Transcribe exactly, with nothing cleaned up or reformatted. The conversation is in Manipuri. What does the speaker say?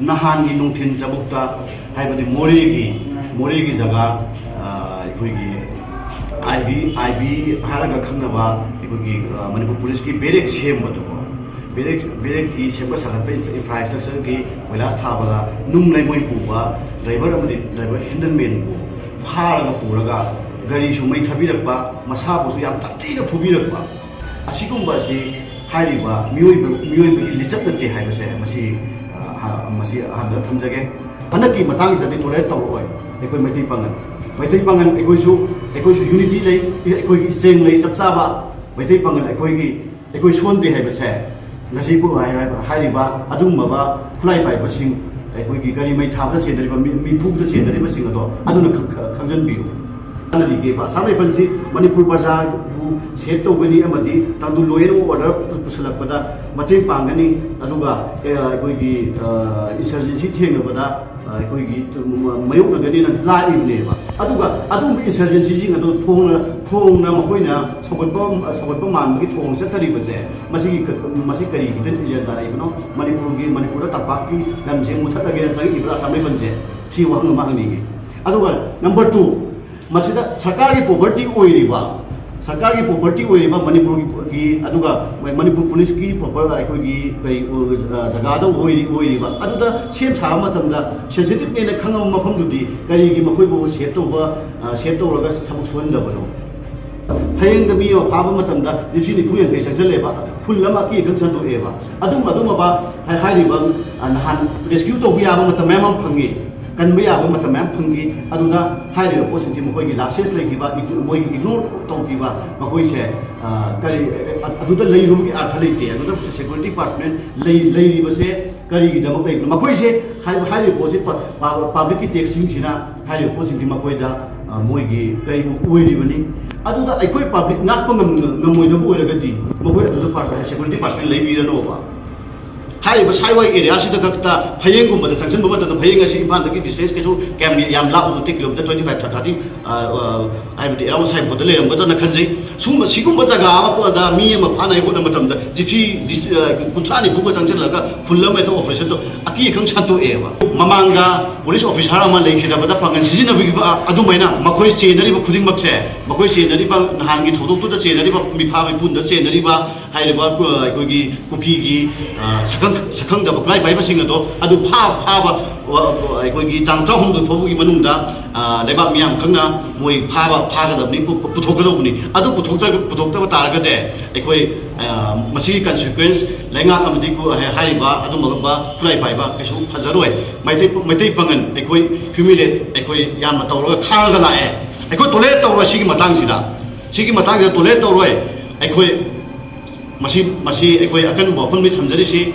ꯅꯍꯥꯟꯒꯤ ꯅꯨꯡꯊꯤꯜ ꯆꯕꯨꯛꯇ, ꯍꯥꯏꯕꯗꯤ ꯃꯣꯔꯦꯒꯤ, ꯃꯣꯔꯦꯒꯤ ꯖꯒꯥ, ꯑ, ꯑꯩꯈꯣꯏꯒꯤ ꯑꯥꯏ ꯕꯤ, ꯑꯥꯏ ꯕꯤ ꯍꯥꯏꯔꯒ ꯈꯪꯅꯕ ꯑꯩꯈꯣꯏꯒꯤ, ꯑ, ꯃꯅꯤꯄꯨꯔ ꯄꯨꯂꯤꯁꯀꯤ ꯕꯦꯔꯦꯛ ꯁꯦꯝꯕꯗꯀꯣ, ꯕꯦꯔꯦꯛ, ꯕꯦꯔꯦꯛꯀꯤ ꯁꯦꯝꯒꯠ ꯁꯥꯒꯠꯄ ꯏꯟꯐ꯭ꯔꯥ-, ꯏꯟꯐ꯭ꯔꯥꯁ꯭ꯇ꯭ꯔꯛꯆꯔꯒꯤ ꯀꯣꯏꯂꯥꯁ ꯊꯥꯕꯗ ꯅꯨꯡ ꯂꯩꯉꯣꯏ ꯄꯨꯕ ꯗ꯭ꯔꯥꯏꯚꯔ ꯑꯃꯗꯤ ꯗ꯭ꯔꯥꯏꯚꯔ ꯍꯦꯟꯗꯜꯃꯦꯟꯕꯨ ꯐꯥꯔꯒ ꯄꯨꯔꯒ ꯒꯥꯔꯤꯁꯨ ꯃꯩ ꯊꯥꯕꯤꯔꯛꯄ, ꯃꯁꯥꯕꯨꯁꯨ ꯌꯥꯝ ꯇꯝꯊꯤꯅ ꯐꯨꯕꯤꯔꯛꯄ, ꯑꯁꯤꯒꯨꯝꯕ ꯑꯁꯤ ꯍꯥꯏꯔꯤꯕ ꯃꯤꯑꯣꯏꯕ, ꯃꯤꯑꯣꯏꯕꯒꯤ ꯂꯤꯆꯠ ꯅꯠꯇꯦ ꯍꯥꯏꯕꯁꯦ ꯃꯁꯤ, ꯑ, ꯍ-, ꯃꯁꯤ ꯑꯍꯥꯟꯕꯗ ꯊꯝꯖꯒꯦ꯫ ꯍꯟꯗꯛꯀꯤ ꯃꯇꯥꯡꯁꯤꯗꯗꯤ ꯇꯣꯂꯔꯦꯠ ꯇꯧꯔꯛꯑꯣꯏ ꯑꯩꯈꯣꯏ ꯃꯩꯇꯩ ꯄꯥꯉꯜ꯫ ꯃꯩꯇꯩ ꯄꯥꯉꯜ ꯑꯩꯈꯣꯏꯁꯨ, ꯑꯩꯈꯣꯏꯁꯨ ꯌꯨꯅꯤꯇꯤ ꯂꯩ, ꯑꯩꯈꯣꯏꯒꯤ ꯁ꯭ꯇꯔꯦꯡ ꯂꯩ, ꯆꯞ ꯆꯥꯕ꯫ ꯃꯩꯇꯩ ꯄꯥꯉꯜ ꯑꯩꯈꯣꯏꯒꯤ, ꯑꯩꯈꯣꯏ ꯁꯣꯟꯗꯦ ꯍꯥꯏꯕꯁꯦ ꯉꯁꯤ ꯄꯨ-, ꯍꯥꯏ-, ꯍꯥꯏ-, ꯍꯥꯏꯔꯤꯕ ꯑꯗꯨꯒꯨꯝꯂꯕ ꯈꯨꯠꯂꯥꯏ ꯄꯥꯏꯕꯁꯤꯡ, ꯑꯩꯈꯣꯏꯒꯤ ꯒꯥꯔꯤ ꯃꯩ ꯊꯥꯕꯗ ꯆꯦꯟꯗꯔꯤꯕ ꯃꯤ, ꯃꯤ ꯐꯨꯕꯗ ꯆꯦꯟꯗꯔꯤꯕꯁꯤꯡ ꯑꯗꯣ ꯑꯗꯨꯅ ꯈꯪ-, ꯈ-, ꯈꯪꯖꯟꯕꯤꯌꯨ꯫ ꯀꯥꯟꯅꯔꯤꯒꯦꯕ? ꯑꯁꯥꯝ ꯔꯥꯏꯐꯜꯁꯤ ꯃꯅꯤꯄꯨꯔ ꯄ꯭ꯔꯖꯥꯕꯨ ꯁꯦꯞ ꯇꯧꯒꯅꯤ ꯑꯃꯗꯤ ꯇꯥꯡꯗꯨ ꯂꯣ ꯑꯦꯟ ꯑꯣꯔꯗꯔ ꯄꯨ-, ꯄꯨꯁꯜꯂꯛꯄꯗ ꯃꯇꯦꯡ ꯄꯥꯡꯒꯅꯤ꯫ ꯑꯗꯨꯒ, ꯑꯦ, ꯑꯩꯈꯣꯏꯒꯤ, ꯑ, ꯏꯟꯁꯔꯖꯦꯟꯁꯤ ꯊꯦꯡꯅꯕꯗ, ꯑ, ꯑꯩꯈꯣꯏꯒꯤ ꯇꯨ-, ꯃ-, ꯃꯥꯌꯣꯛꯅꯒꯅꯤꯅ ꯂꯥꯛꯏꯕꯅꯦꯕ꯫ ꯑꯗꯨꯒ ꯑꯗꯨꯒꯨꯝꯕ ꯏꯟꯁꯔꯖꯦꯟꯁꯤꯁꯤꯡ ꯑꯗꯨ ꯐꯣꯡꯅ, ꯐꯣꯡꯅ ꯃꯈꯣꯏꯅ ꯁꯧꯒꯠꯄ, ꯁꯧꯒꯠꯄ ꯃꯥꯟꯕꯒꯤ ꯊꯧꯑꯣꯡ ꯆꯠꯊꯔꯤꯕꯁꯦ, ꯃꯁꯤꯒꯤ ꯀ-, ꯃꯁꯤ ꯀꯔꯤ ꯍꯤꯗꯟ ꯑꯦꯖꯦꯟꯗꯥ ꯂꯩꯕꯅꯣ? ꯃꯅꯤꯄꯨꯔꯒꯤ, ꯃꯅꯤꯄꯨꯔꯗ ꯇꯝꯄꯥꯛꯀꯤ ꯂꯝꯁꯦ ꯃꯨꯊꯠꯂꯒꯦꯅ ꯆꯪꯉꯛꯏꯕ꯭ꯔꯥ ꯑꯁꯥꯝ ꯔꯥꯏꯐꯜꯁꯦ? ꯁꯤ ꯋꯥꯍꯪ ꯑꯃ ꯍꯪꯅꯤꯡꯉꯤ꯫ ꯑꯗꯨꯒ ꯅꯝꯕꯔ ꯇꯨ, ꯃꯁꯤꯗ ꯁꯔꯀꯥꯔꯒꯤ ꯄ꯭ꯔꯣꯄꯔꯇꯤ ꯑꯣꯏꯔꯤꯕ, ꯁꯔꯀꯥꯔꯒꯤ ꯄ꯭ꯔꯣꯄꯔꯇꯤ ꯑꯣꯏꯔꯤꯕ ꯃꯅꯤꯄꯨꯔꯒꯤ, ꯑꯗꯨꯒ ꯃꯅꯤꯄꯨꯔ ꯄꯨꯂꯤꯁꯀꯤ ꯄ꯭ꯔꯣꯄꯔ-, ꯑꯩꯈꯣꯏꯒꯤ ꯀꯔꯤ, ꯑ, ꯖꯒꯥꯗ ꯑꯣꯏꯔꯤ-, ꯑꯣꯏꯔꯤꯕ, ꯑꯗꯨꯗ ꯁꯦꯝ ꯁꯥꯕ ꯃꯇꯝꯗ ꯁꯦꯟꯁꯤꯇꯤꯞꯅꯦꯅ ꯈꯪꯉꯕ ꯃꯐꯝꯗꯨꯗꯤ ꯀꯔꯤꯒꯤ ꯃꯈꯣꯏꯕꯨ ꯁꯦꯞ ꯇꯧꯕ, ꯑ, ꯁꯦꯞ ꯇꯧꯔꯒ ꯊꯕꯛ ꯁꯨꯍꯟꯗꯕꯅꯣ? ꯍꯌꯦꯡꯗ ꯃꯤ ꯑꯃ ꯐꯥꯕ ꯃꯇꯝꯗ ꯂꯤꯁꯤꯡ ꯅꯤꯐꯨ ꯌꯥꯡꯈꯩ ꯆꯪꯁꯜꯂꯦꯕ, ꯐꯨꯜ ꯑꯃ ꯑꯀꯤ ꯑꯈꯪ ꯁꯟꯗꯣꯛꯑꯦꯕ꯫ ꯑꯗꯨꯝ, ꯑꯗꯨꯝꯕ, ꯍꯥꯏ-, ꯍꯥꯏꯔꯤꯕ, ꯑ, ꯅꯍꯥꯟ ꯔꯦꯁꯀ꯭ꯌꯨ ꯇꯧꯕ ꯌꯥꯕ ꯃꯇꯝ ꯃꯌꯥꯝ ꯑꯃ ꯐꯪꯉꯤ, ꯀꯟꯕ ꯌꯥꯕ ꯃꯇꯝ ꯃꯌꯥꯝ ꯐꯪꯈꯤ꯫ ꯑꯗꯨꯗ ꯍꯥꯏꯔꯤꯕ ꯄꯣꯠꯁꯤꯡꯁꯤ ꯃꯈꯣꯏꯒꯤ ꯂꯥꯞꯁꯦꯁ ꯂꯩꯈꯤꯕ, ꯏꯒ-, ꯃꯣꯏꯒꯤ ꯏꯒꯅꯣꯔ ꯇꯧꯈꯤꯕ, ꯃꯈꯣꯏꯁꯦ, ꯑ, ꯀꯔꯤ, ꯑ-, ꯑꯗꯨꯗ ꯂꯩꯔꯨꯕꯒꯤ ꯑꯔꯊ ꯂꯩꯇꯦ꯫ ꯑꯗꯨꯗ ꯁꯦꯀ꯭ꯌꯨꯔꯤꯇꯤ ꯄꯥꯔꯁꯣꯅꯦꯜ ꯂꯩ-, ꯂꯩꯔꯤꯕꯁꯦ ꯀꯔꯤꯒꯤꯗꯃꯛ ꯂꯩꯕꯅꯣ? ꯃꯈꯣꯏꯁꯦ ꯍꯥꯏ-, ꯍꯥꯏꯔꯤꯕ ꯄꯣꯠꯁꯤ ꯄ-, ꯄ-, ꯄꯕ꯭ꯂꯤꯛꯀꯤ ꯇꯦꯛꯁꯁꯤꯡꯁꯤꯅ ꯍꯥꯏꯔꯤꯕ ꯄꯣꯠꯁꯤꯡꯁꯤ ꯃꯈꯣꯏꯗ, ꯑ, ꯃꯣꯏꯒꯤ ꯀꯔꯤ ꯑꯣꯏꯔꯤꯕꯅꯤ? ꯑꯗꯨꯗ ꯑꯩꯈꯣꯏ ꯄꯕ꯭ꯂꯤꯛ ꯉꯥꯛꯄ ꯉꯝ-, ꯉꯝꯃꯣꯏꯗꯕ ꯑꯣꯏꯔꯒꯗꯤ ꯃꯈꯣꯏ ꯑꯗꯨꯗ ꯄꯥꯔꯁ-, ꯁꯦꯀ꯭ꯌꯨꯔꯤꯇꯤ ꯄꯥꯔꯁꯣꯅꯦꯜ ꯂꯩꯕꯤꯔꯅꯣꯕ꯫ ꯍꯥꯏꯔꯤꯕ ꯁꯥꯏꯋꯥꯏ ꯑꯦꯔꯤꯌꯥꯁꯤꯗ ꯈꯛꯇ ꯐꯌꯦꯡꯒꯨꯝꯕꯗ ꯆꯪꯁꯤꯟꯕ ꯃꯇꯝꯗ, ꯐꯌꯦꯡ ꯑꯁꯤ ꯏꯝꯐꯥꯜꯗꯒꯤ ꯗꯤꯁꯇꯦꯟꯁ ꯀꯩꯁꯨ ꯀꯌꯥꯝ ꯌꯥꯝ ꯂꯥꯞꯄ ꯅꯠꯇꯦ, ꯀꯤꯂꯣꯃꯤꯇꯔ ꯇ꯭ꯋꯦꯟꯇꯤ ꯐꯥꯏꯚ ꯊꯥꯔꯇꯤ, ꯍꯥꯏꯕꯗꯤ ꯑꯦꯔꯥꯎꯟ ꯁꯥꯏꯐꯥꯎꯗ ꯂꯩꯔꯝꯒꯗ꯭ꯔꯅ ꯈꯟꯖꯩ꯫ ꯁꯨꯝꯕ ꯁꯤꯒꯨꯝꯕ ꯖꯒꯥ ꯑꯃꯗ ꯃꯤ ꯑꯃ ꯐꯥꯅꯉꯥꯏ ꯍꯣꯠꯅꯕ ꯃꯇꯝꯗ ꯖꯤꯄꯤ ꯀꯨꯟꯊ꯭ꯔꯥ ꯅꯤꯐꯨꯒ ꯆꯪꯁꯤꯜꯂꯒ ꯐꯨꯜ ꯑꯃ ꯍꯦꯛꯇ ꯑꯣꯄꯔꯦꯁꯟꯗꯣ ꯑꯀꯤ ꯑꯈꯪ ꯁꯟꯗꯣꯛꯑꯦꯕ꯫ ꯃꯃꯥꯡꯗ ꯄꯨꯂꯤꯁ ꯑꯣꯐꯤꯁꯥꯔ ꯑꯃ ꯂꯩꯈꯤꯗꯕꯗ ꯄꯥꯡꯒꯜ ꯁꯤꯖꯤꯟꯅꯕꯤꯕ ꯑꯗꯨꯃꯥꯏꯅ ꯃꯈꯣꯏ ꯆꯦꯟꯅꯔꯤꯕ ꯈꯨꯗꯤꯡꯃꯛꯁꯦ, ꯃꯈꯣꯏ ꯆꯦꯟꯅꯔꯤꯕ ꯅꯍꯥꯟꯒꯤ ꯊꯧꯗꯣꯛꯇꯨꯗ ꯆꯦꯟꯅꯔꯤꯕ ꯃꯤꯐꯥ ꯃꯤꯄꯨꯟꯗ ꯆꯦꯟꯅꯔꯤꯕ ꯍꯥꯏꯔꯤꯕ, ꯑ, ꯑꯩꯈꯣꯏꯒꯤ ꯀꯨꯀꯤꯒꯤ, ꯑ, ꯁꯛꯈꯪ-, ꯁꯛꯈꯪꯗꯕ ꯈꯨꯠꯂꯥꯏ ꯄꯥꯏꯕꯁꯤꯡ ꯑꯗꯣ ꯑꯗꯨ ꯐꯥ-, ꯐꯥꯕ, ꯑ, ꯑ, ꯑꯩꯈꯣꯏꯒꯤ ꯇꯥꯡ ꯇꯔꯥꯍꯨꯝꯗꯣꯏ ꯐꯥꯎꯕꯒꯤ ꯃꯅꯨꯡꯗ, ꯑ, ꯂꯩꯕꯥꯛ ꯃꯤꯌꯥꯝ ꯈꯪꯅ ꯃꯣꯏ ꯐꯥꯕ, ꯐꯥꯒꯗꯕꯅꯤ, ꯄꯨ-, ꯄꯨꯊꯣꯛꯀꯗꯧꯕꯅꯤ꯫ ꯑꯗꯨ ꯄꯨꯊꯣꯛꯇ-, ꯄꯨꯊꯣꯛꯇꯕ ꯇꯥꯔꯒꯗꯤ ꯑꯩꯈꯣꯏ, ꯑ, ꯃꯁꯤꯒꯤ ꯀꯟꯁꯤꯀ꯭ꯋꯦꯟꯁ ꯂꯩꯉꯥꯛ ꯑꯃꯗꯤ ꯀꯨ-, ꯍꯥꯏꯔꯤꯕ ꯑꯗꯨꯝꯕ ꯈꯨꯠꯂꯥꯏ ꯄꯥꯏꯕ ꯀꯩꯁꯨ ꯐꯖꯔꯣꯏ꯫ ꯃꯩꯇꯩ, ꯃꯩꯇꯩ ꯄꯥꯉꯜ ꯑꯩꯈꯣꯏ ꯍ꯭ꯌꯨꯃꯤꯂꯦꯠ ꯑꯩꯈꯣꯏ ꯌꯥꯝꯅ ꯇꯧꯔꯒ ꯈꯥꯡꯉꯒ ꯂꯥꯛꯑꯦ꯫ ꯑꯩꯈꯣꯏ ꯇꯣꯂꯔꯦꯠ ꯇꯧꯔꯣꯏ ꯁꯤꯒꯤ ꯃꯇꯥꯡꯁꯤꯗ꯫ ꯁꯤꯒꯤ ꯃꯇꯥꯡꯁꯤꯗ ꯇꯣꯂꯔꯦꯠ ꯇꯧꯔꯣꯏ꯫ ꯑꯩꯈꯣꯏ ꯃꯁꯤ, ꯃꯁꯤ ꯑꯩꯈꯣꯏ ꯑꯀꯟꯕ ꯋꯥꯐꯝꯅꯤ ꯊꯝꯖꯔꯤꯁꯤ꯫